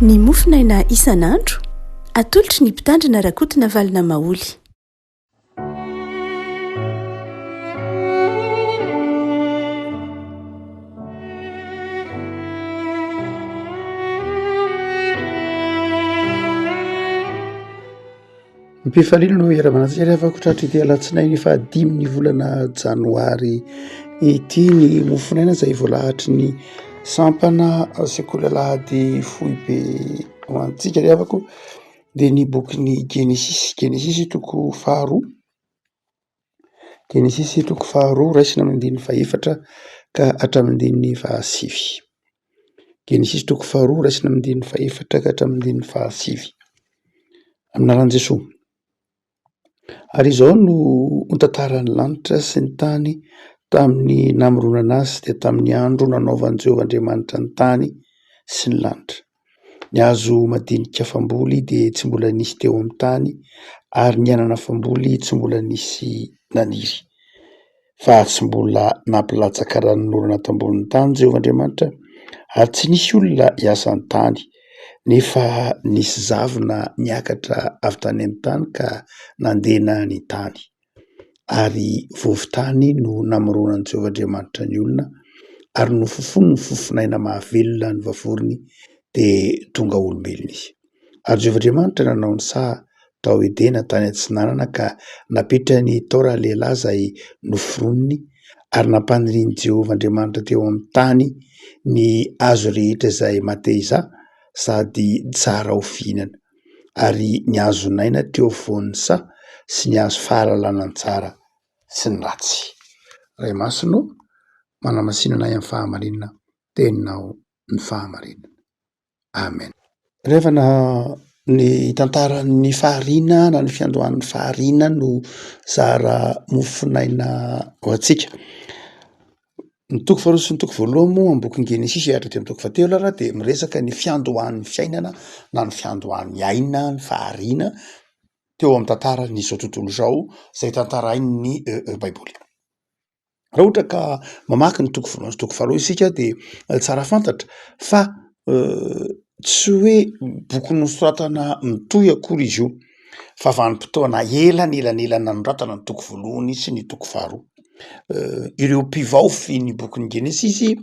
Ny mofonaina isan'andro, atolotry ny Mpitandrina Rakotonavalona Maholy. Am-pifaliana no iarahabana antsika rehefa tratry ity alatsinainy fahadimy ny volana janoary ity ny mofonaina izay voalahatry ny sampana sekoly alahady foibe ho antsika ry havako dia ny bokin'ny genesisy, genesisy toko faharoa, genesisy toko faharoa raisina amin'ny andininy fahefatra ka hatramin'ny andininy fahasivy. Genesisy toko faharoa raisina amin'ny andininy fahefatra ka hatramin'ny andininy fahasivy. Amin'ny anaran'i Jesoa. Ary izao no tantaran'ny lanitra sy ny tany tamin'ny namoronana azy dia tamin'ny andro nanaovan'i Jehovah Andriamanitra ny tany sy ny lanitra. Ny hazo madinika famboly dia tsy mbola nisy teo amin'ny tany ary ny anana famboly tsy mbola nisy naniry. Fa tsy mbola nampilatsaka ranonorana tambonin'ny tany Jehovah Andriamanitra ary tsy nisy olona hiasa ny tany, nefa nisy zavona niakatra avy tany amin'ny tany ka nandena ny tany. Ary vovo-tany no namoronan'i Jehovah Andriamanitra ny olona, ary nofofoniny ny fofonaina mahavelona ny vavorony, dia tonga olombelona izy. Ary Jehovah Andriamanitra nanao ny saha tao Edena tany atsinanana ka napetrany tao ralehilahy izay noforoniny, ary nampanirian'i Jehovah Andriamanitra teo amin'ny tany ny hazo rehetra izay mateza sady tsara ho fihinana, ary ny hazon'aina teo afovoan'ny saha sy ny hazo fahalalana ny tsara sy ny ratsy. Ray Masina ô, manamasina anay amin'ny fahamarinana, Teninao ny fahamarinana. Amen. Rehefa na ny tantaran'ny fahariana na ny fiandohan'ny fahariana no zara mofonaina ho antsika. Ny toko faharoa sy ny toko voalohany moa amin'ny bokin'ny Genesisy hatraty amin'ny toko fahatelo ara dia miresaka ny fiandohan'ny fiainana na ny fiandohan'ny aina, ny fahariana teo amin'ny tantaran'izao tontolo izao izay tantarain'ny baiboly. Raha ohatra ka mamaky ny toko voalohany sy toko faharoa isika dia tsara fantatra fa tsy hoe boky nosoratana mitohy akory izy io fa vanim-potoana ela nelanelana nanoratana ny toko voalohany sy ny toko faharoa. Ireo mpivaofy ny bokin'ny genesisy,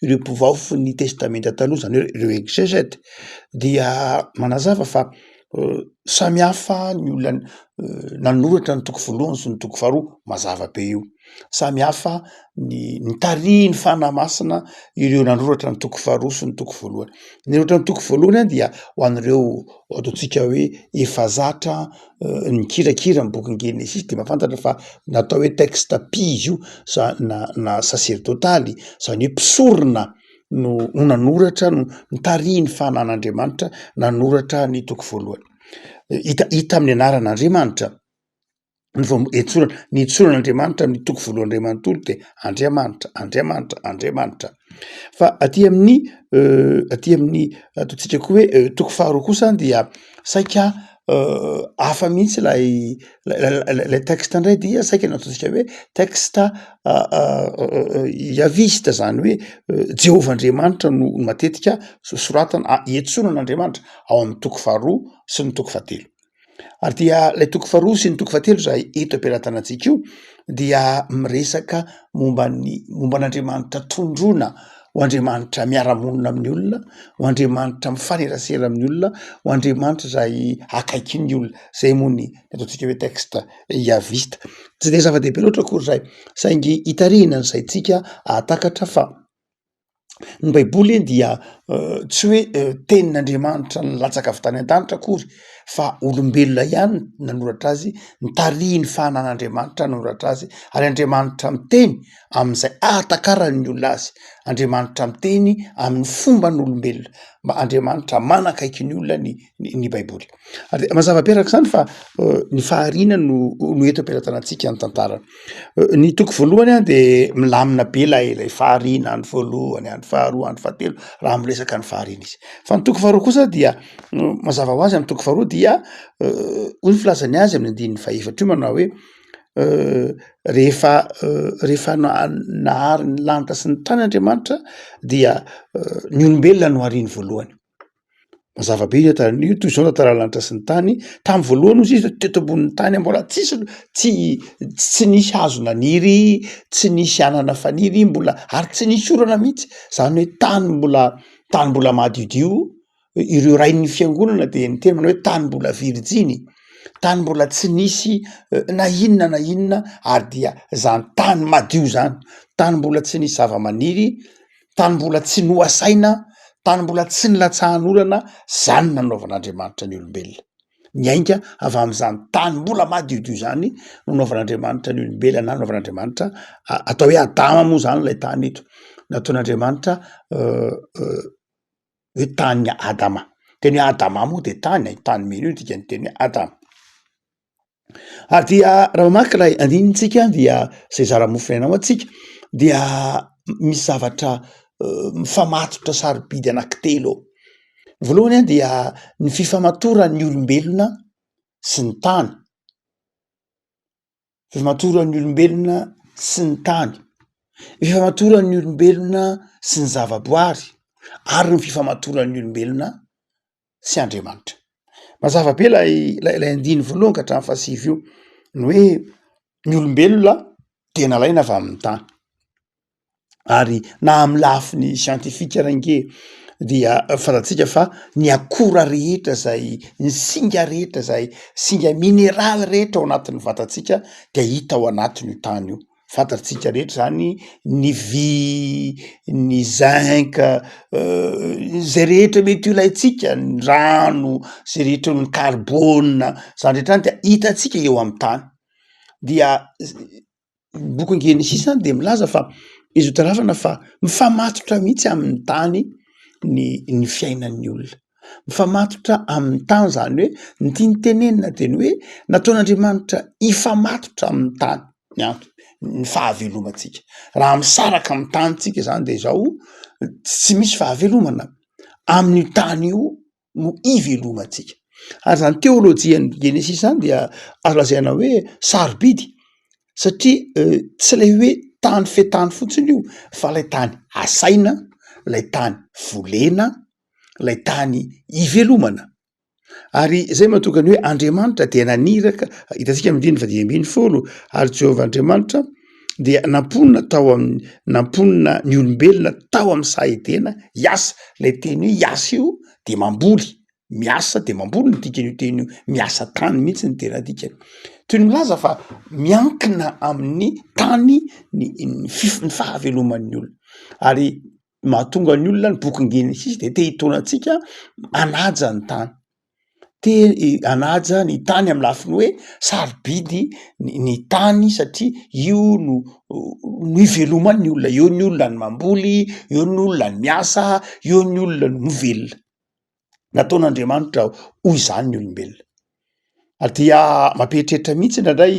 ireo mpivaofy ny testamenta taloha zany hoe ireo exegète dia manazava fa Samy hafa ny olona nanoratra ny toko voalohany sy ny toko faharoa, mazava be io. Samy hafa ny nitarihin'ny Fanahy Masina ireo nanoratra ny toko faharoa sy ny toko voalohany. Ny nanoratra ny toko voalohany dia ho an'ireo ataontsika hoe efa zatra nikirakira ny bokin'ny Genesisy de mahafantatra fa natao hoe texte pie izy io za- na na saserdotaly zany hoe mpisorona no no nanoratra no nitarihin'ny fanan'Andriamanitra nanoratra ny toko voalohany. Hita hita amin'ny anaran'Andriamanitra ny vao etsorana ny itsoran'Andriamanitra amin'ny toko voalohany iray manontolo de Andriamanitra, Andriamanitra, Andriamanitra. Fa aty amin'ny aty amin'ny ataontsika koa hoe toko faharoa kosa dia saika hafa mihitsy ilay ilay texte indray dia saika ny ataontsika hoe texte iavista zany hoe Jehovah Andriamanitra no matetika soratana iantsoana an'Andriamanitra ao amin'ny toko faharoa sy ny toko fahatelo. Ary dia ilay toko faharoa sy ny toko fahatelo izay eto am-pelatanantsika io dia miresaka momba ny momba an'Andriamanitra tondroina ho Andriamanitra miara-monina amin'ny olona, ho Andriamanitra mifanerasera amin'ny olona, ho Andriamanitra izay akaikin'ny olona. Zay moa ny ataontsika hoe texte iavista. Tsy de zava-dehibe loatra akory izay, saingy hitarihina ny saintsika hahatakatra fa ny baiboly dia tsy hoe tenin'Andriamanitra nilatsaka avy tany an-danitra akory fa olombelona ihany nanoratra azy, nitarihin'ny fanan'Andriamanitra nanoratra azy ary Andriamanitra miteny amin'izay ahatakaran'ny olona azy, Andriamanitra miteny amin'ny fomban'olombelona, mba Andriamanitra manakaiky ny olona ny ny baiboly. Ary de mazava be araka izany fa ny fahariana no no eto am-pelatanantsika ny tantarany. Ny toko voalohany a de milamina be lay lay fahariana andro voalohany, andro faharoa, andro fahatelo raha miresaka ny fahariana izy. Fa ny toko faharoa kosa dia mazava ho azy amin'ny toko faharoa dia hoy ny filazany azy amin'ny andininy fahefatra io manao hoe rehefa rehefa nahary ny lanitra sy ny tany Andriamanitra dia ny olombelona no ariny voalohany. Mazava be io tantara io, toy izao ny tantaran'ny lanitra sy ny tany, tamin'ny voalohany hozy izy teto ambonin'ny tany mbola tsisy tsy tsy nisy hazo naniry, tsy nisy anana faniry mbola ary tsy nisy orana mihitsy, zany hoe tany mbola tany mbola madiodio, ireo rain'ny fiangonana de niteny manao hoe tany mbola virijiny, tany mbola tsy nisy na inona na inona ary dia zany tany madio zany, tany mbola tsy nisy zava-maniry tany mbola tsy nohasaina, tany mbola tsy nilatsahan'orana, zany no nanaovan'Andriamanitra ny olombelona. Niainga avy amin'izany tany mbola madiodio zany no nanaovan'Andriamanitra ny olombelona na nanaovan'Andriamanitra atao hoe Adama moa zany ilay tany eto, nataon'Andriamanitra hoe tanin'i Adama, teny hoe Adama moa de tany e, tany mena io dikan'ny teny hoe Adama. Ary dia raha mamaky ilay andininy tsika dia zay zara-mofo ho antsika dia misy zavatra mifamatotra sarobidy anankitelo ao. Ny voalohany a dia ny fifamatoran'ny olombelona sy ny tany, fifamatoran'ny olombelona sy ny tany, ny fifamatoran'ny olombelona sy ny zavaboary ary ny fifamatoran'ny olombelona sy Andriamanitra. Mazava be ilay ilay andininy voalohany ka hatramin'ny fahasivy io, ny hoe ny olombelona dia nalaina avy amin'ny tany ary na amin'ny lafiny siantifika ary ange dia fantatsika fa ny akora rehetra zay, ny singa rehetra zay, singa mineraly rehetra ao anatin'ny vatantsika dia hita ao anatin'io tany io. Fantatsika rehetra zany ny vy, ny zinc, zay rehetra mety ho ilaintsika, ny rano, zay rehetra ny karbôna, zany rehetra zany dia hitantsika eo amy tany, dia ny bokin'ny genesisy zany de milaza fa izy io tarafana fa mifamatotra mihitsy amin'ny tany ny ny fiainan'ny olona, mifamatotra amin'ny tany zany hoe ny tiany tenenina de ny hoe nataon'Andriamanitra hifamatotra amin'ny tany ny antony, ny fahavelomantsika, raha misaraka amin'ny tany tsika zany de zao tsy misy fahavelomana amin'io tany io no ivelomantsika. Ary zany teolojian'ny Genesisy zany dia azo lazaina hoe sarobidy satria tsy lay hoe tany fe tany fotsiny io fa lay tany asaina, lay tany volena, lay tany ivelomana. Ary zay mahatonga ny hoe Andriamanitra dia naniraka, hitantsika amin'ny andininy fahadimy ambin'ny folo, ary Jehovah Andriamanitra dia namponina tao amin'ny, namponina ny olombelona tao amin'ny saha Edena hiasa, lay teny hoe hiasa io de mamboly, miasa de mamboly ny dikan'io teny io, miasa tany mihitsy ny tena dikany, toy ny milaza fa miankina amin'ny tany ny ny fif- ny fahaveloman'ny olona ary mahatonga ny olona ny bokin'i Genesisy de te hitaona antsika hanaja ny tany, te hanaja ny tany amy lafiny hoe sarobidy ny ny tany satria io no no iveloman'ny olona, eo ny olona no mamboly, eo ny olona no miasa, eo ny olona no mivelona, nataon'Andriamanitra ho izany ny olombelona. Ary dia mampieritreritra mihitsy indraindray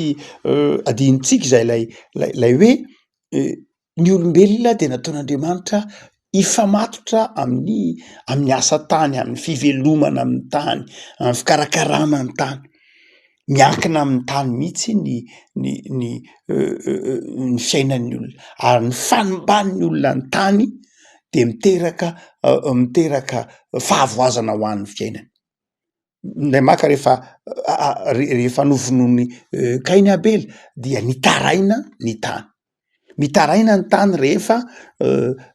adinontsika izay lay lay lay hoe ny olombelona dia nataon'Andriamanitra hifamatotra amin'ny amin'ny asa tany, amin'ny fivelomana amin'ny tany, amin'ny fikarakarana ny tany, miankina amin'ny tany mihitsy ny ny ny ny fiainan'ny olona ary ny fanimban'ny olona ny tany de miteraka miteraka fahavoazana ho an'ny fiainany. Ndray maka rehefa rehefa novonoin'i Kaina i Abela dia nitaraina ny tany, mitaraina ny tany rehefa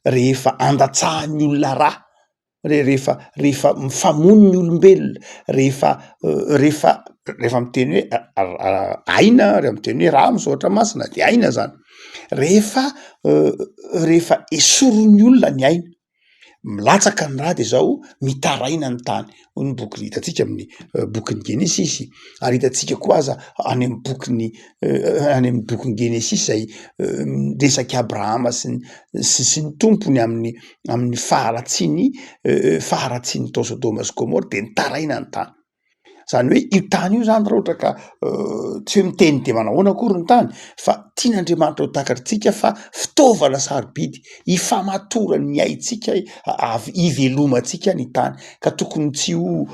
rehefa andatsahan'ny olona rà, re- rehefa rehefa mifamono ny olombelona, rehefa rehefa rehefa miteny hoe aina rehefa miteny hoe rà amin'ny soratra masina de aina zany, rehefa rehefa esorin'ny olona ny aina. Milatsaka ny rà de zao mitaraina ny tany, hoy ny boky hitantsika amin'ny bokin'ny genesisy ary hitantsika koa aza any amin'ny bokin'ny any amin'ny bokin'ny genesisy zay miresak'i Abrahama sy ny sy sy ny tompony amin'ny amin'ny faharatsiany faharatsian'ny tao Sodoma sy Gomora de nitaraina ny tany. Zany hoe io tany io zany raha ohatra ka tsy hoe miteny de manahoana akory ny tany fa tian'Andriamanitra ho takatritsika fa fitaovana sarobidy ifamatoran'ny aintsika avy ivelomantsika ny tany ka tokony tsy ho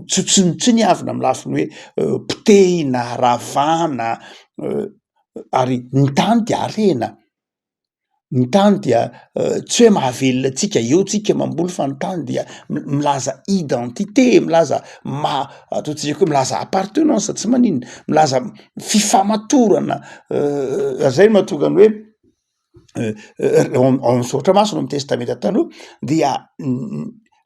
tsy ho tsinontsiniavina amin'ny lafiny hoe potehina, ravana ary ny tany de harena. Ny tany dia tsy hoe mahavelona antsika, eo tsika mamboly fa ny tany dia milaza identité, milaza maha ataontsika koa hoe milaza appartenance tsy maninona, milaza fifamatorana zay no mahatonga ny hoe ao amin'ny soratra masina ao amin'ny testamenta taloha dia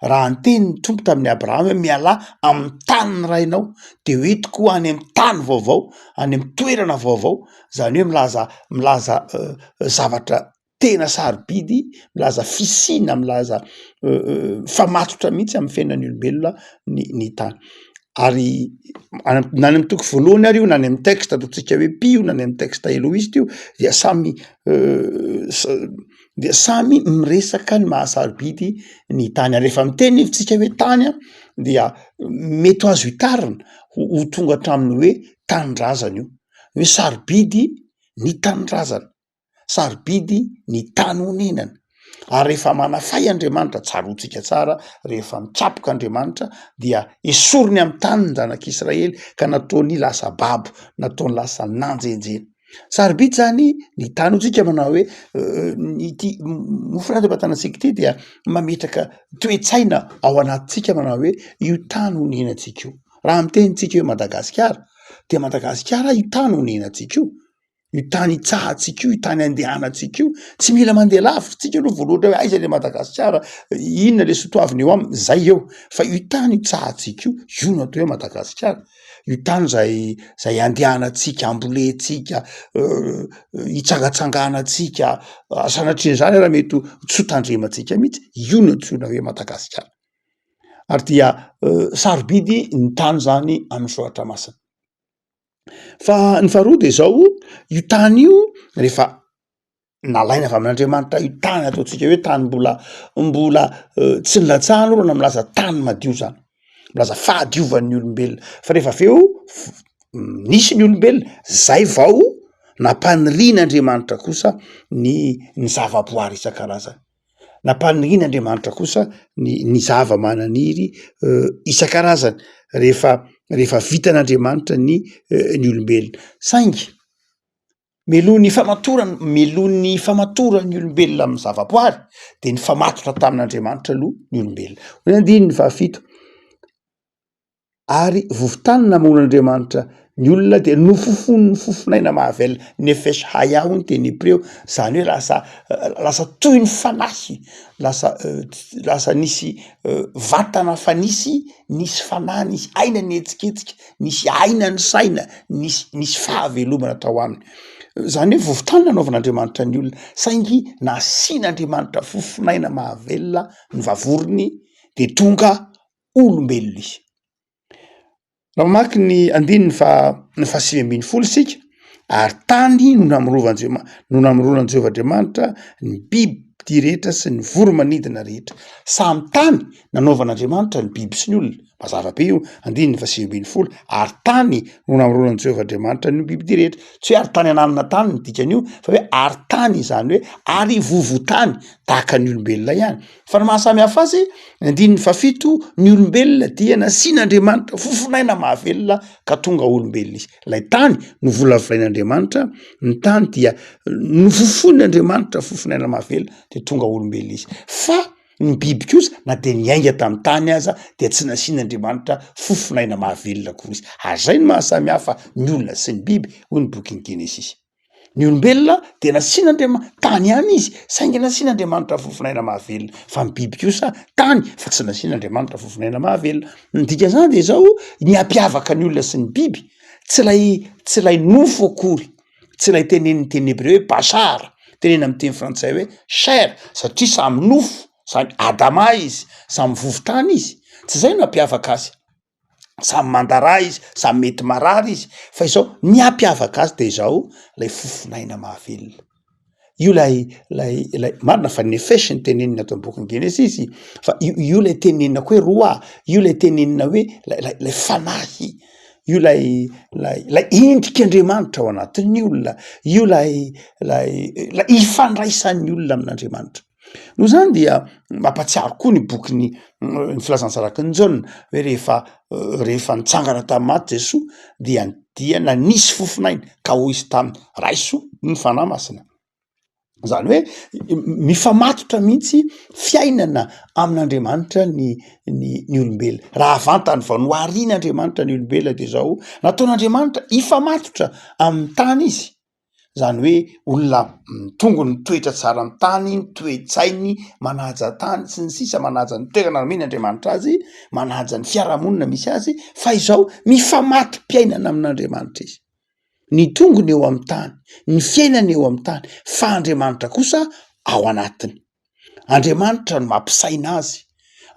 raha niteny ny Tompo tamin'i Abrahama hoe mialà amin'ny tanin'ny rainao de hoentiko any amin'ny tany vaovao, any amin'ny toerana vaovao, zany hoe milaza milaza zavatra tena sarobidy, milaza fisiana, milaza mifamatotra mihitsy amin'ny fiainan'ny olombelona ny ny tany. Ary na any amin'ny toko voalohany ary io na any amin'ny texte ataontsika hoe pio na any amin'ny texte eloista io dia samy dia samy miresaka ny maha-sarobidy ny tany, ary rehefa miteny nefa tsika hoe tany an dia mety ho azo hitarina ho tonga hatramin'ny hoe tanindrazana io, hoe sarobidy ny tanindrazana, sarobidy ny tany onenana, ary rehefa manafay Andriamanitra, tsaroantsika tsara rehefa mikapoka Andriamanitra dia esoriny amin'ny tany ny zanak'Israely ka nataony lasa babo, nataony lasa nanjenjena. Sarobidy zany ny tany hoy tsika manao hoe ity mofo ato am-batanantsika ity dia mametraka toe-tsaina ao anatintsika manao hoe io tany onenantsika io, raha miteny tsika hoe Madagasikara de Madagasikara io tany onenantsika io, io tany itsahantsika io, io tany andehanantsika io, tsy mila mandeha lavitra tsika aloha voalohany hoe aiza le Madagasikara, inona le soatoavina eo aminy, zay eo fa io tany itsahantsika io, io no atao hoe Madagasikara. Io tany zay zay andehanantsika, ambolentsika, hitsangatsanganantsika, sanatrian'izany ara mety ho tsy ho tandremantsika mihitsy, io no antsoina hoe Madagasikara. Ary dia sarobidy ny tany zany amin'ny soratra masina. Fa ny faharoa de zao, io tany io rehefa nalaina avy amin'Andriamanitra io tany ataontsika hoe tany mbola mbola tsy nilatsahana orana milaza tany madio zany, milaza fahadiovan'ny olombelona fa rehefa avy eo nisy ny olombelona zay vao nampanirian'Andriamanitra kosa ny ny zavaboary isan-karazany, nampanirian'Andriamanitra kosa ny ny zava-mananiry isan-karazany rehefa rehefa vitan'Andriamanitra ny ny olombelona saingy Mialoha ny famatorana, mialoha ny famatoran'ny olombelona amin'ny zavaboary de nifamatotra tamin'Andriamanitra aloha ny olombelona. Hoy ny andininy fahafito, ary vovon-tany namoron'Andriamanitra ny olona de nofofonin'ny fofonaina mahavelona, nefesh hayah hoy ny teny hebreo, zany hoe lasa lasa toy ny fanahy, lasa lasa nisy vatana fa nisy nisy fanahy, nisy aina nihetsiketsika, nisy aina ny saina, nisy nisy fahavelomana tao aminy. Zany hoe vovo-tany nanaovan'Andriamanitra ny olona, saingy nasian'Andriamanitra fofonaina mahavelona ny vavorony de tonga olombelona izy. Raha mamaky ny andininy faha ny fahasivy ambin'ny folo isika, ary tany no namorovan'Andriama- no namoronan'i Jehovah Andriamanitra ny biby rehetra sy ny voro-manidina rehetra. Samy tany nanaovan'Andriamanitra ny biby sy ny olona. Mazava be io andininy fahasivy ambin'ny folo, ary tany no namoronan'i Jehovah Andriamanitra ny bibidia rehetra. Tsy hoe ary tany ananona tany ny dikan'io fa hoe ary tany izany hoe ary vovotany tahaka ny olombelona ihany. Fa ny maha samy hafa azy, ny andininy fahafito, ny olombelona dia nasian'Andriamanitra fofonaina mahavelona ka tonga olombelona izy. Ilay tany novolavolain'Andriamanitra, ny tany dia nofofonin'Andriamanitra fofonaina mahavelona de tonga olombelona izy. Fa ny biby kosa na de niainga tamin'ny tany aza dia tsy nasian'Andriamanitra fofonaina mahavelona akory izy. Ary zay no mahasamy hafa ny olona sy ny biby hoy ny bokin'ny Genesisy. Ny olombelona dia nasian'Andriama-, tany ihany izy saingy nasian'Andriamanitra fofonaina mahavelona, fa ny biby kosa tany fa tsy nasian'Andriamanitra fofonaina mahavelona. Ny dikan'izany de zao, ny hampiavaka ny olona sy ny biby tsy lay tsy lay nofo akory, tsy ilay tenenin'ny teny hebreo hoe bashar, tenenina amin'ny teny frantsay hoe chair, satria samy nofo, samy adama izy, samy vovon-tany izy, tsy zay no hampiavaka azy, samy mandara izy, samy mety marary izy, fa izao ny hampiavaka azy de izao lay fofonaina mahavelona. Io lay lay lay marina fa nefesh ny tenenina ato am-bokin'ny Genesisy fa io io lay tenenina koa hoe roa, io lay tenenina hoe lay lay lay fanahy, io lay lay lay endrik'Andriamanitra ao anatin'ny olona, io lay lay lay ifandraisan'ny olona amin'Andriamanitra. Noho izany dia mampahatsiaro koa ny bokin'ny ny filazantsaraky ny Jaona hoe rehefa rehefa nitsangana tamin'ny maty Jesoa dia dia nanisy fofonaina ka hoy izy taminy, raiso ny Fanahy Masina. Zany hoe mifamatotra mihitsy fiainana amin'Andriamanitra ny ny ny olombelona. Raha vantany vao noharian'Andriamanitra ny olombelona de zao, nataon'Andriamanitra hifamatotra amin'ny tany izy, zany hoe olona mitongo ny toetra tsara amy tany, ny toe-tsainy, manaja tany sy ny sisa, manaja ny toerana nomen'Andriamanitra azy, manaja ny fiarahamonina misy azy, fa izao mifamato-piainana amin'Andriamanitra izy. Ny tongony eo amin'ny tany, ny fiainany eo amin'ny tany, fa Andriamanitra kosa ao anatiny. Andriamanitra no mampisaina azy,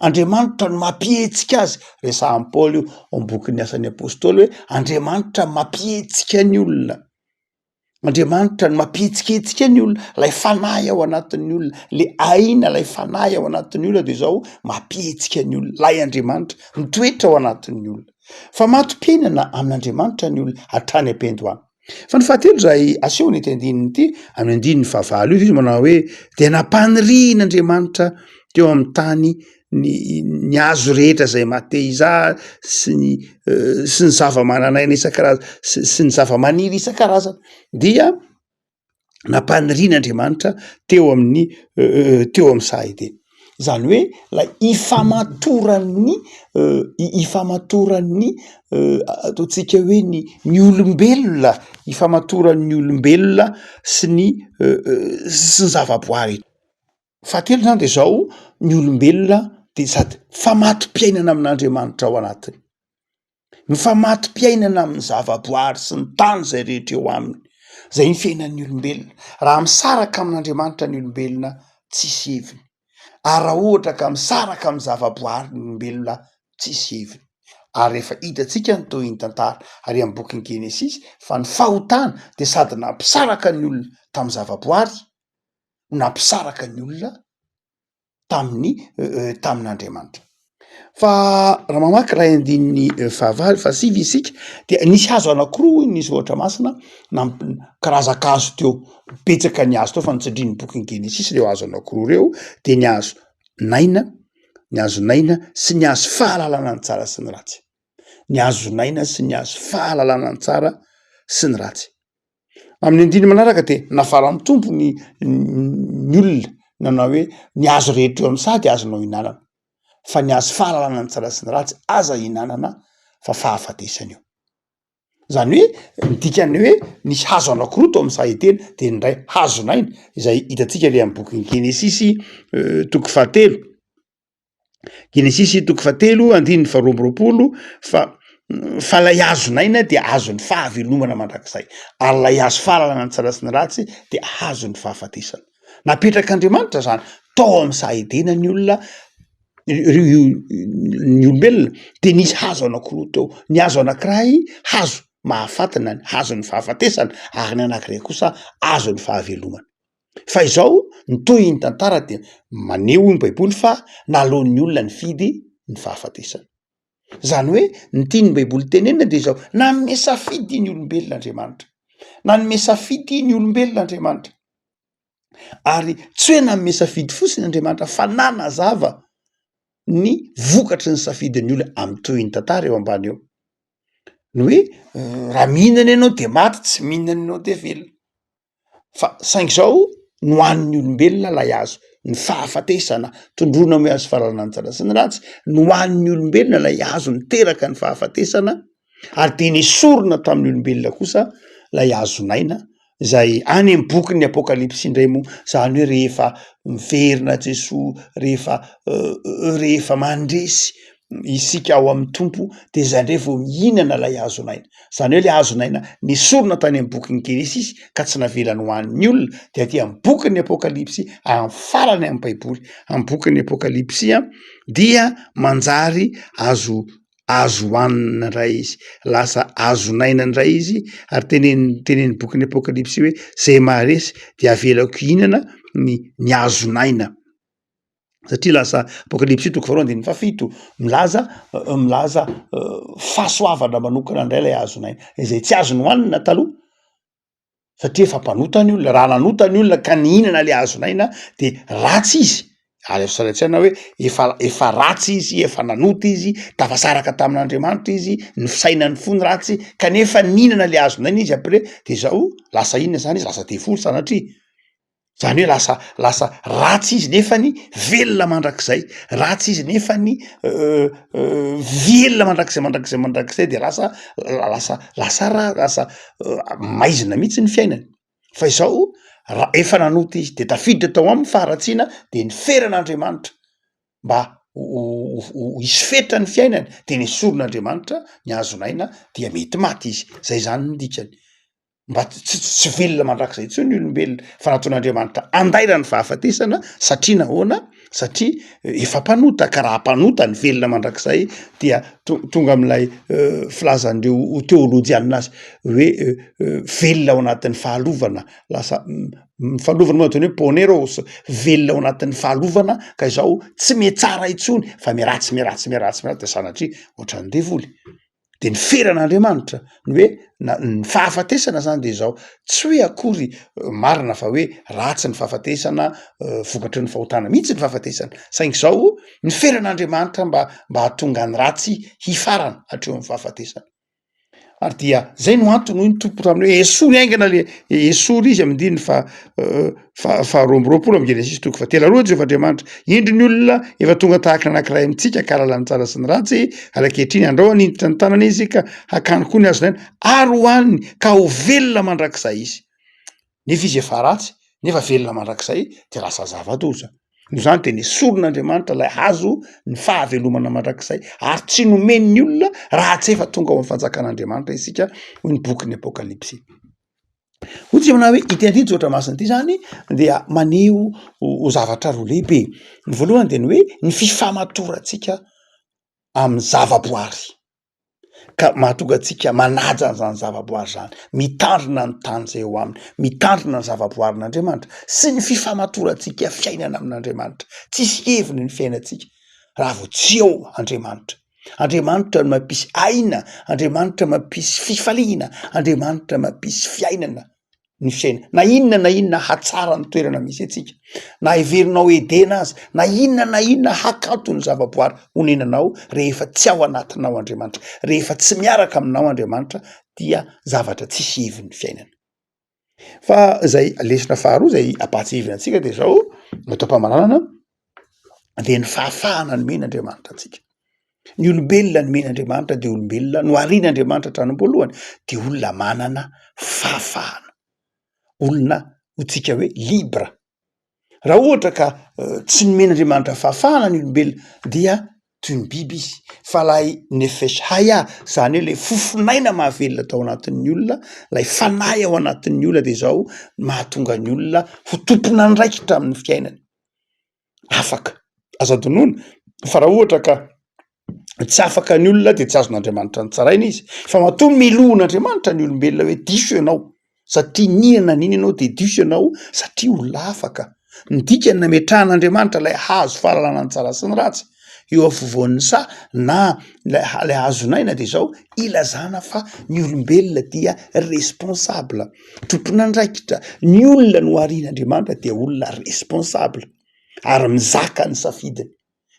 Andriamanitra no mampihetsika azy, resahan'i Paoly io ao amin'ny bokin'ny Asan'ny Apostoly hoe Andriamanitra mampihetsika ny olona. Andriamanitra no mampihetsiketsika ny olona, lay fanahy ao anatin'ny olona, le aina, lay fanahy ao anatin'ny olona de zao mampihetsika ny olona, lay Andriamanitra mitoetra ao anatin'ny olona. Fa mato-piainana amin'Andriamanitra ny olona hatrany am-piandohana. Fa ny fahatelo izay asehony ity andininy ity, amin'ny andininy fahavalo io izy manao hoe dia nampanirian'Andriamanitra teo amin'ny tany ny ny hazo rehetra izay maha-te-hizaha sy ny sy ny zava-manan'aina isan-karazany sy sy ny zava-maniry isan-karazany dia nampanirian'Andriamanitra teo amin'ny teo amin'ny saha Edena. Zany hoe lay ifamatoran'ny ifamatoran'ny ataontsika hoe ny ny olombelona, ifamatoran'ny olombelona sy ny sy ny zavaboary. Fahatelo zany de zao, ny olombelona de sady famato-piainana amin'Andriamanitra ao anatiny, mifamato-piainana amin'ny zavaboary sy ny tany zay rehetra eo aminy, zay ny fiainan'ny olombelona. Raha misaraka amin'Andriamanitra ny olombelona tsisy heviny, ary raha ohatra ka misaraka amin'ny zavaboary ny olombelona tsisy heviny. Ary efa hitantsika ny tohin'ny tantara ary amin'ny bokin'ny Genesisy fa ny fahotana de sady nampisaraka ny olona tamin'ny zavaboary, nampisaraka ny olona tamin'ny tamin'Andriamanitra. Fa raha mamaky iray andininy fahavalo fahasivy isika dia nisy hazo anankiroa hoy ny soratra masina namp- karazan-kazo teo, betsaka ny hazo teo fa notsindrin'ny bokin'ny Genesisy ireo hazo anankiroa ireo de ny hazo n'aina, ny hazon'aina sy ny hazo fahalalana ny tsara sy ny ratsy, ny hazon'aina sy ny hazo fahalalana ny tsara sy ny ratsy. Amin'ny andininy manaraka dia nafaran'ny Tompo ny ny olona nanao hoe ny hazo rehetra eo amin'ny saha dia azonao ihinanana fa ny hazo fahalalana ny tsara sy ny ratsy aza ihinanana fa fahafatesana io. Zany hoe ny dikan'ny hoe nisy hazo anankiroa tao amin'ny saha Edena de ny iray hazon'aina izay hitantsika le amin'ny bokin'ny Genesisy toko fahatelo. Genesisy toko fahatelo andininy faharoa amby roapolo fa fa lay hazon'aina dia hazon'ny fahavelomana mandrakizay ary lay hazo fahalalana ny tsara sy ny ratsy dia hazon'ny fahafatesana. Napetrak'Andriamanitra zany tao amin'ny saha Edena ny olona ireo ny olombelona de nisy hazo anankiroa teo, ny hazo anankiray hazo mahafaty na ny hazon'ny fahafatesana ary ny anankiray kosa hazon'ny fahavelomana. Fa izao, ny tohin'ny tantara dia maneho hoy ny baiboly fa naloan'ny olona nifidy ny fahafatesana. Izany hoe ny tian'ny baiboly tenenina dia izao, nanome safidy ny olombelona Andriamanitra, nanome safidy ny olombelona Andriamanitra, ary tsy hoe nanome safidy fotsiny Andriamanitra fa nanazava ny vokatry ny safidin'ny olona amin'ny tohin'ny tantara eo ambany eo. Ny hoe raha mihinana ianao de maty, tsy mihinana ianao de velona. Fa saingy zao nohanin'ny olombelona lay hazo, ny fahafatesana, tondroina hoe hazo fahalalana ny tsara sy ny ratsy, nohanin'ny olombelona lay hazo niteraka ny fahafatesana ary de nesorina tamin'ny olombelona kosa lay hazon'aina zay any amy bokin'ny apokalypsy indray moa, zany hoe rehefa miverina Jesoa, rehefa rehefa mandresy isika ao amin'ny Tompo de zay ndray vao mihinana lay hazon'aina, zany hoe le hazon'aina nesorina tany amin'ny bokin'ny Genesisy ka tsy navelany ho an'ny olona de aty amin'ny bokin'ny Apokalypsy amin'ny farany amin'ny baiboly, amin'ny bokin'ny Apokalypsy a dia manjary azo azo hohanina indray izy, lasa hazon'aina indray izy ary tenenin'ny tenenin'ny bokin'ny Apokalypsy hoe zay maharesy de avelako hihinana ny ny hazon'aina. satria lasa apokalypsy toko faharoa andininy fahafito milaza milaza fahasoavana manokana indray ilay hazon'aina izay tsy azo nohanina taloha satria efa mpanota ny olona, raha nanota ny olona ka nihinana le hazon'aina de ratsy izy ary azo sary an-tsaina hoe efa efa ratsy izy, efa nanota izy, tafasaraka tamin'Andriamanitra izy, ny fisainan'ny fony ratsy kanefa nihinana le hazon'aina izy après de zao lasa inona zany izy lasa devoly sanatria. Zany hoe lasa lasa ratsy izy nefany velona mandrakizay, ratsy izy nefany velona mandrakizay mandrakizay mandrakizay de lasa lasa lasa ra- lasa maizina mihitsy ny fiainany. Fa izao raha efa nanota izy de tafiditra tao aminy faharatsiana de niferan'Andriamanitra mba ho ho hisy fetra ny fiainany de nesorin'Andriamanitra ny hazon'aina dia mety maty izy, zay zany ny dikany. Mba tsy tsy velona mandrakizay intsony ny olombelona fa nataon'Andriamanitra andairany fahafatesana satria nahoana? Satria efa mpanota ka raha mpanota ny velona mandrakizay dia to- tonga amin'ilay filazan'ireo teolojianina azy hoe velona ao anatin'ny fahalovana lasa ny fahalovana moa ataony hoe poneros, velona ao anatin'ny fahalovana ka izao tsy mihatsara intsony fa miharatsy miharatsy miharatsy miharatsy de sanatria ohatran'ny devoly. De ny feran'Andriamanitra ny hoe na ny fahafatesana zany de izao, tsy hoe akory marina fa hoe ratsy ny fahafatesana vokatry ny fahotana mihitsy ny fahafatesana, saingy zao ny feran'Andriamanitra mba mba hahatonga ny ratsy hifarana hatreo amin'ny fahafatesana. Ary dia zay no antony hoy ny Tompo taminy hoe esory haingana le esory izy amin'ny andininy faha Faharoa 22 amin'ny Genesisy toko fahatelo. Ary hoy Jehovah Andriamanitra, Indro ny olona efa tonga tahaka ny anankiray amintsika ka hahalala ny tsara sy ny ratsy, ary ankehitriny andrao haninjitra ny tanany izy ka hakany koa ny hazon'aina, ary hohaniny ka ho velona mandrakizay izy. Nefa izy efa ratsy, nefa velona mandrakizay, dia lasa zava-doza. Noho izany dia nesorin'Andriamanitra ilay hazo ny fahavelomana mandrakizay, ary tsy nomeny ny olona raha tsy efa tonga ao amin'ny fanjakan'Andriamanitra isika, hoy ny bokin'ny Apokalypsy. Hoy tsika manao hoe ity andinin-tsoratra masina ity zany dia maneho ho zavatra roa lehibe. Ny voalohany dia ny hoe ny fifamatorantsika amin'ny zavaboary ka mahatonga antsika manaja an'izany zavaboary zany, mitandrina ny tany zay eo aminy, mitandrina ny zavaboarin'Andriamanitra sy ny fifamatorantsika fiainana amin'Andriamanitra. Tsisy heviny ny fiainantsika raha vao tsy eo Andriamanitra. Andriamanitra no mampisy aina, Andriamanitra mampisy fifaliana, Andriamanitra mampisy fiainana ny fiainana. Na inona na inona hatsara ny toerana misy antsika, na heverinao Edena aza, na inona na inona hakanto ny zavaboary honenanao, rehefa tsy ao anatinao Andriamanitra, rehefa tsy miaraka aminao Andriamanitra dia zavatra tsisy heviny ny fiainana. Fa zay lesona faharoa zay ampahatsiahivina antsika de zao, ny atao am-pamaranana de ny fahafahana nomen'Andriamanitra antsika. Ny olombelona nomen'Andriamanitra de olombelona noharian'Andriamanitra hatrany am-boalohany de olona manana fahafahana, olona hoy tsika hoe libre. Raha ohatra ka tsy nomen'Andriamanitra fahafahana ny olombelona dia toy ny biby izy, fa lay nefesh haya, zany hoe le fofonaina mahavelona tao anatin'ny olona, lay fanahy ao anatin'ny olona de zao mahatonga ny olona ho tompon'andraikitra amin'ny fiainany. Afaka, aza adinoina fa raha ohatra ka tsy afaka ny olona de tsy azon'Andriamanitra notsaraina izy, fa matoa melohin'Andriamanitra ny olombelona hoe diso ianao satria n'inona na n'inona ianao de diso ianao satria olona afaka, ny dikany nametrahan'Andriamanitra ilay hazo fahalalana ny tsara sy ny ratsy eo afovoan'ny saha na ilay ilay hazon'aina de zao ilazana fa ny olombelona dia responsable, tompon'andraikitra, ny olona noharian'Andriamanitra dia olona responsable ary mizaka ny safidiny.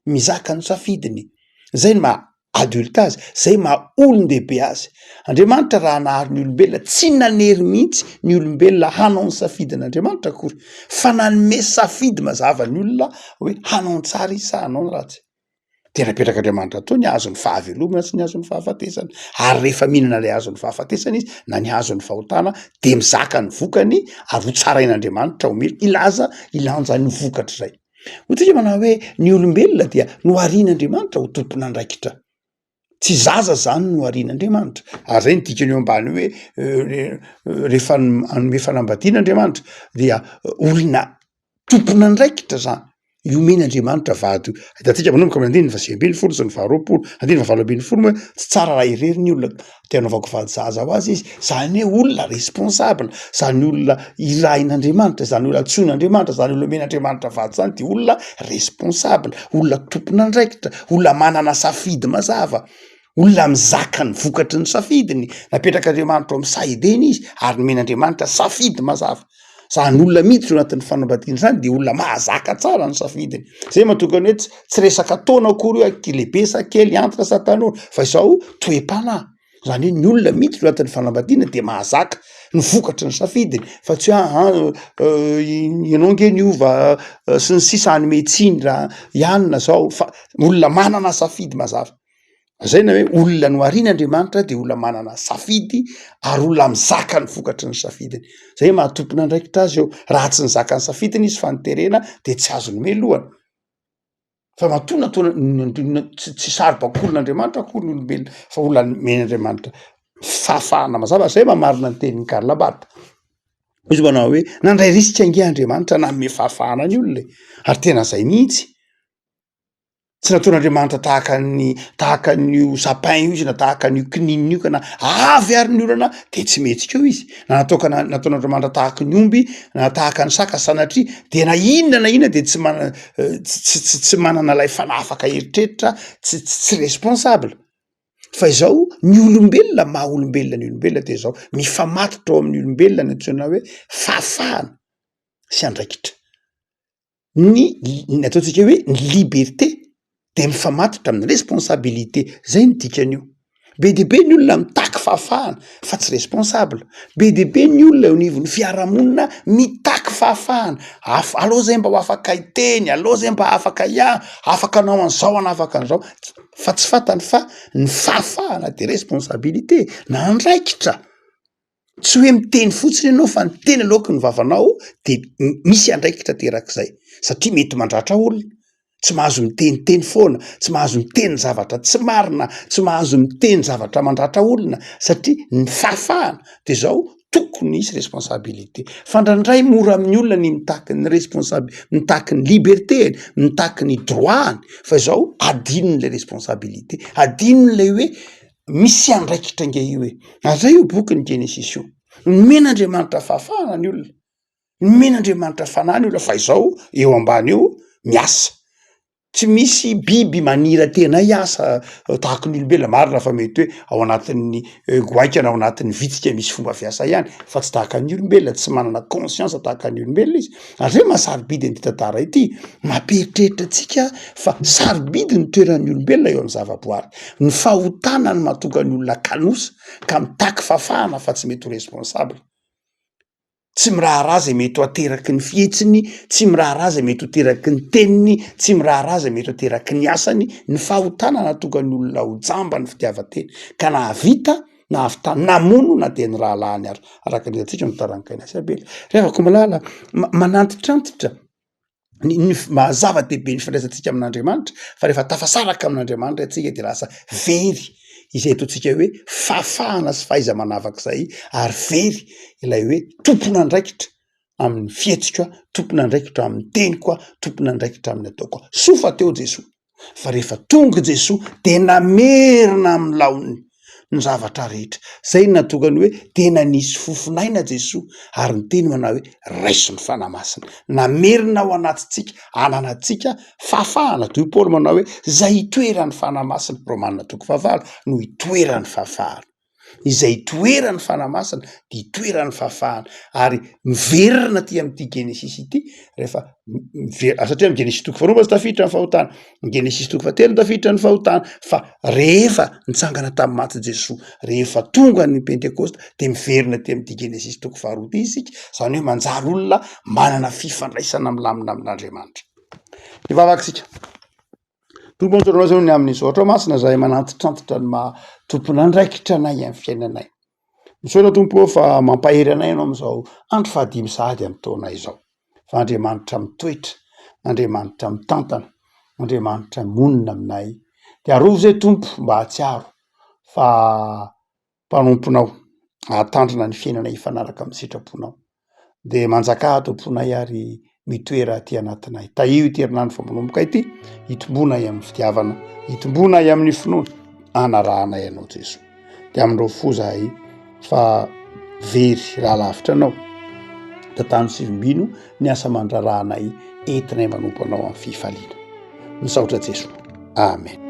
mizaka ny safidiny, zay ny maha adulte azy, zay maha olon-dehibe azy. Andriamanitra raha nahary ny olombelona tsy nanery mihitsy ny olombelona hanao ny safidin'Andriamanitra akory fa nanome safidy mazava ny olona hoe hanao ny tsara izy sa hanao ny ratsy. De napetrak'Andriamanitra teo ny hazon'ny fahavelomana sy ny hazon'ny fahafatesana, ary rehefa mihinana ilay hazon'ny fahafatesana izy na ny hazon'ny fahotana de mizaka ny vokany ary ho tsarain'Andriamanitra ho mely hilaza hilanja ny vokatr'izay. Hoy tsika manao hoe ny olombelona dia noharian'Andriamanitra ho tompon'andraikitra. Tsy zaza zany noharian'Andriamanitra. Ary zay ny dikany eo ambany hoe rehefa hanome fanambadiana Andriamanitra dia olona tompon'andraikitra zany io omen'Andriamanitra vady io. Hitantsika manomboka amin'ny andininy faha 19 sy ny faha 20, andininy faha 18 moa hoe tsy tsara raha irery ny olona te hanaovako vady sahaza ho azy izy, zany hoe olona responsable, zany olona irahin'Andriamanitra, zany olona antsoin'Andriamanitra, zany olona omen'Andriamanitra vady zany de olona responsable, olona tompon'andraikitra, olona manana safidy mazava, olona mizaka ny vokatry ny safidiny, napetrak'Andriamanitra ao amin'ny saha Edena izy ary nomen'Andriamanitra safidy mazava. Zany olona miditra ao anatin'ny fanambadiana zany de olona mahazaka tsara ny safidiny, zay mahatonga ny hoe tsy resaka taona akory hoe lehibe sa kely, antitra sa tanora fa izao toe-panahy. Zany hoe ny olona miditra ao anatin'ny fanambadiana de mahazaka ny vokatry ny safidiny fa tsy hoe aha ianao nge niova sy ny sisa hanome tsiny raha i anona zao fa olona manana safidy mazava. Zay na hoe olona noharian'Andriamanitra de olona manana safidy ary olona mizaka ny vokatry ny safidiny. Zay maha tompon'andraikitra azy eo, raha tsy nizaka ny safidiny izy fa noterena de tsy azo nomelohana. Fa matoa nataona tsy saribakolin'Andriamanitra akory ny olombelona fa olona nomen'Andriamanitra fahafahana mazava, zay mamarina ny tenin'i Karl Barth. Izy manao hoe nandray risque ange Andriamanitra nanome fahafahana ny olona e, ary tena zay mihitsy. Tsy nataon'Andriamanitra tahaka ny tahaka an'io sapin io izy na tahaka an'io kininina io ka na avy ary ny orana de tsy mihetsika eo izy, na nataoka na nataon'Andriamanitra tahaka ny omby na tahaka ny saka sanatria de na inona na inona de tsy mana- tsy tsy tsy manana ilay fanahy afaka eritreritra, tsy tsy responsable. Fa izao ny olombelona maha olombelona ny olombelona de zao, mifamatotra ao amin'ny olombelona ny antsoina hoe fahafahana sy andraikitra. Ny ny ataontsika hoe ny liberté de mifamatotra amin'ny responsabilité, zay ny dikan'io. Be dia be ny olona mitaky fahafahana fa tsy responsable, be dia be ny olona eo anivon'ny fiarahamonina mitaky fahafahana, af- aleo zay mba ho afaka hiteny, aleo zay mba afaka hiahy, afaka hanao an'izao ana afaka an'izao, fa tsy fantany fa ny fahafahana de responsabilité na andraikitra. Tsy hoe miteny fotsiny ianao fa ny teny aloaky ny vavanao de misy andraikitra aterak'izay satria mety mandratra olona, tsy mahazo miteniteny foana, tsy mahazo miteny zavatra tsy marina, tsy mahazo miteny zavatra mandratra olona satria ny fahafahana de zao tokony hisy responsabilité fa ndraindray mora amin'ny olona ny mitaky ny responsab- mitaky ny liberté-ny, mitaky ny droit-ny fa izao adinony le responsabilité, adinony lay hoe Misy andraikitra ange io e! Ary zay io bokin'ny Genesisy io. Nomen'Andriamanitra fahafahana ny olona, nomen'Andriamanitra fanahy ny olona fa izao eo ambany eo miasa. Tsy misy biby manira-tena hiasa tahaky ny olombelona, marina fa mety hoe ao anatin'ny goaika na ao anatin'ny vitsika misy fomba fiasa ihany fa tsy tahaka ny olombelona, tsy manana conscience tahaka ny olombelona izy. Ary zay maha sarobidy an'ity tantara ity, mampieritreritra antsika fa sarobidy ny toeran'ny olombelona eo amin'ny zavaboary. Ny fahotana no mahatonga ny olona kanosa ka mitaky fahafahana fa tsy mety ho responsable. Tsy miraharaha zay mety ho ateraky ny fihetsiny, tsy miraharaha zay mety ho teraky ny teniny, tsy miraharaha zay mety ho teraky ny asany, ny fahotana nahatonga ny olona ho jamba ny fitiavan-tena ka nahavita nahavita namono na dia ny rahalahiny ary, araka ny hitantsika ny tantaran'i Kaina sy Abela. Ry havako malala, manantitrantitra ny ny maha zava-dehibe ny fifandraisantsika amin'Andriamanitra fa rehefa tafasaraka amin'Andriamanitra isika de lasa very izay ataontsika hoe fahafahana sy fahaiza-manavaka izay ary very ilay hoe tompon'andraikitra amin'ny fihetsiko aho, tompon'andraikitra amin'ny teniko aho, tompon'andraikitra amin'ny ataoko aho. Soa fa teo Jesoa. Fa rehefa tonga i Jesoa de namerina amin'ny laoniny ny zavatra rehetra. Zay no nahatonga ny hoe tena nisy fofon'aina Jesoa ary niteny manao hoe raiso ny Fanahy Masina. Namerina ao anatintsika, ananantsika fahafahana. Toy i Paoly manao hoe zay itoeran'ny Fanahy Masina, Romana toko fahavalo, no itoeran'ny fahafahana. Izay itoeran'ny Fanahy Masina dia itoeran'ny fahafahana. Ary miverina aty amin'ity Genesisy ity rehefa miver-, satria amin'ny Genesisy toko faharoa mantsy tafiditra ny fahotana, ny Genesisy toko fahatelo tafiditra ny fahotana, fa rehefa nitsangana tamin'ny maty Jesoa, rehefa tonga ny Pentekosta dia miverina aty amin'ity Genesisy toko faharoa ity isika, izany hoe manjary olona manana fifandraisana milamina amin'Andriamanitra. Hivavaka isika. Tompo ô, tondroinao izao ny amin'ny soratra masina izay manantitrantitra ny maha tompon'andraikitra anay amin'ny fiainanay. Misaotra Tompo ô fa mampahery anay ianao amin'izao andro fahadimy sahady amin'ny taona izao. Fa Andriamanitra mitoetra, Andriamanitra mitantana, Andriamanitra monina aminay. Dia arovy izay Tompo mba hahatsiaro fa mpanomponao, hahatandrina ny fiainana hifanaraka amin'ny sitraponao. Dia manjakà ato am-ponay ary mitoera aty anatinay. Tahio ity herinandro vao manomboka ity, hitomboanay amin'ny fitiavana, hitomboanay amin'ny finoana, hanarahanay anao Jesoa. Dia amin'ireo fo zahay fa very raha lavitra anao. Tantano sy vimbino ny asa aman-draharahanay entinay manompo anao amin'ny fifaliana. Misaotra Jesoa. Amen.